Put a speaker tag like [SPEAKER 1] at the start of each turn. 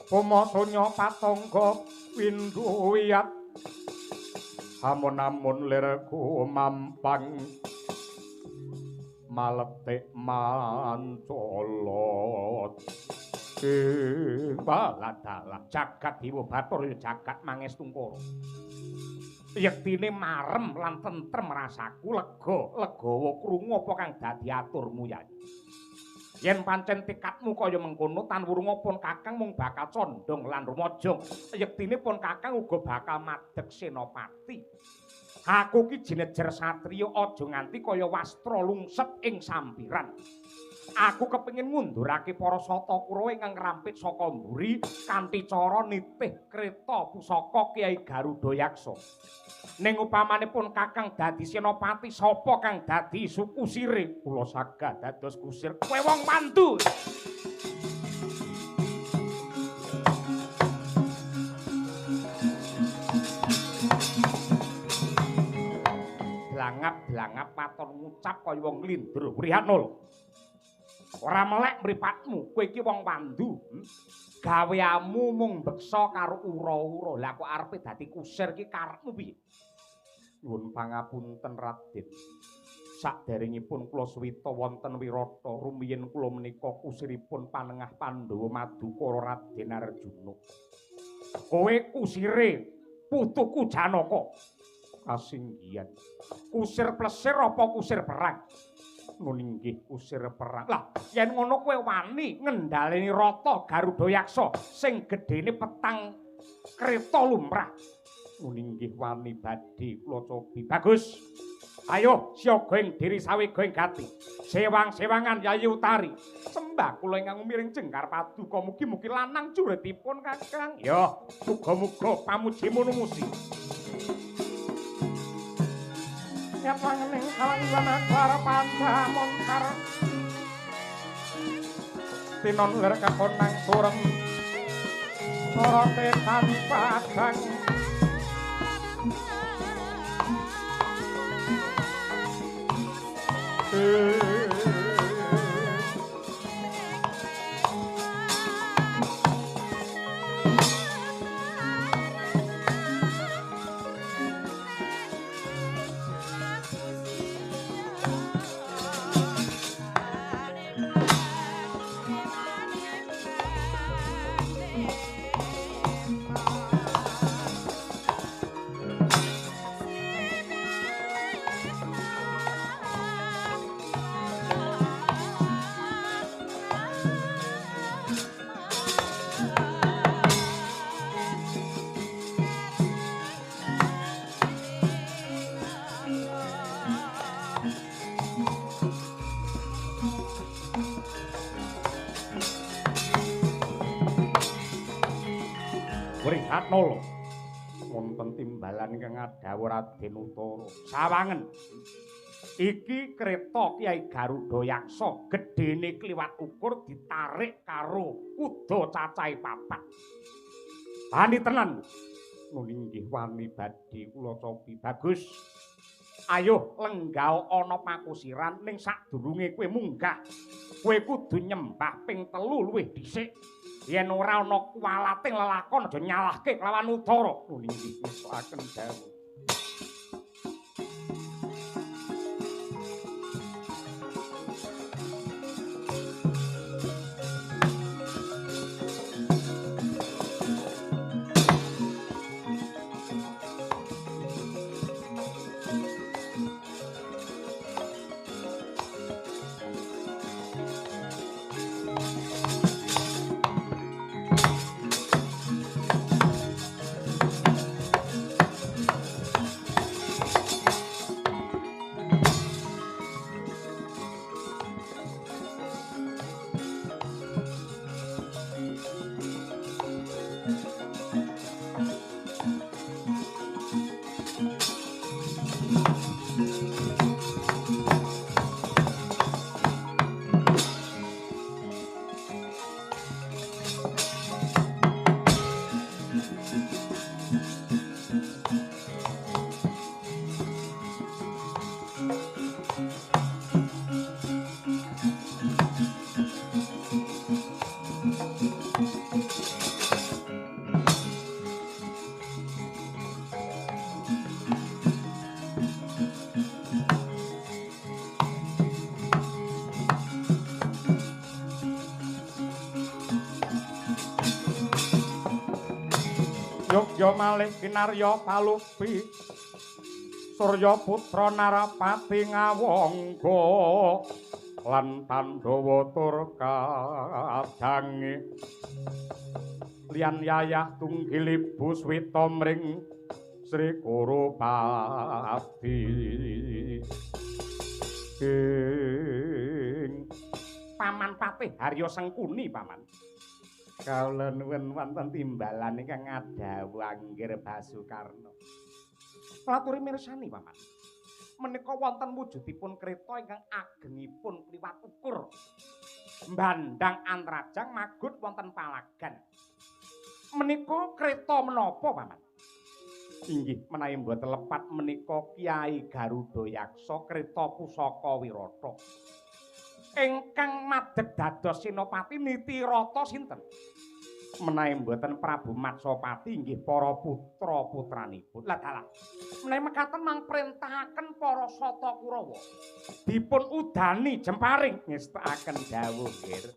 [SPEAKER 1] Poma sonya patangga windu wiyat amun-amun lirku mampang maletik mancolot ing baladalah jagat Dewa Bathara jagat Mangestungkara. Yektine marem lan tentrem rasaku lega legawa krungu apa kang dadi aturmu Yayi. Yen pancen tekadmu kaya mengkono tan wurunga pun Kakang mung bakal condong lan rumaja. Yektine pun Kakang uga bakal madeg senopati. Aku ki jinejer satriya aja nganti kaya wastra lungset ing sampiran. Aku kepengin ngundurake para sata Kurawa ingkang ngrampit saka mburi kanthi cara nitih kreta pusaka Kyai Garuda Yaksa. Ning upamane pun Kakang dadi senopati, sapa kang dadi kusire? Kula sagah dados kusir. Kowe wong pandu. Blangap-blangap waton ngucap kaya wong nglindur. Wrihatno. Ora melek mripatmu, kowe iki wong pandu. Gaweamu mung beksa karo ura-ura. Lah kok arepe dadi kusir iki karepmu piye? Nyuwun pangapunten Raden. Saderengipun kula suwita wonten wirata rumiyin kula menika kusiripun panengah Pandhawa Madukara Raden Arjuna. Kowe kusire putuku Janaka. Kasinggihan. Kusir plesir apa kusir perang? Nun inggih kusir perang. Lah yen ngono kowe wani ngendhaleni rata Garuda Yaksa sing gedhene petang kreta lumrah. Nun inggih wani badhe kula cobi. Bagus. Ayo siaga ing diri sawega ing gati. Sewang-sewangan Yayi Utari. Sembah kula ingkang umiring jengkar paduka mugi-mugi lanang juritipun Kakang. Ya, muga-muga pamujimu numusi. Yapangening kalangan akwara panca montar tinon lir kakonang surem sorote tanpa padang Wrihatnala wonten timbalan ingkang adhawuh Raden Utara. Sawangen. Iki kreta Kyai Garuda Yaksa gedhene kliwat ukur ditarik karo kuda cacahe papat. Wani tenan. Nun inggih wani badhe kula cobi. Bagus. Ayo lenggah ana pakusiran ning sadurunge kowe munggah. Kowe kudu nyembah ping 3 luwih dhisik. Yen ora ana kuwalating lelakon aja nyalahke kelawan Utara. Nun inggih ngestokaken dawuh. Yogya malih kinarya palupi Surya putra Narapati ngawangga lan Pandhawa tur kadange liyan yayah tunggil ibu swita mring Sri Kurupati. Ing Paman Patih Harya Sengkuni paman. Kawula nuwun wonten timbalan ingkang ngadhawuh Anggir Basukarna. Laturi mirsani paman. Menika wonten wujudipun kreta ingkang agengipun kliwat ukur. Bandang antrajang magut wonten palagan. Menika kreta menapa paman? Inggih menawi mboten lepat menika Kyai Garuda Yaksa kreta pusaka wirata. Ingkang madeg dados senopati Nitirata sinten? Menawi mboten Prabu Matsapati inggih para putra-putranipun. Lah dalah. Menawi mekaten mangprintahaken para Sata Kurawa dipun udani jemparing ngestakaken dawuh nggih.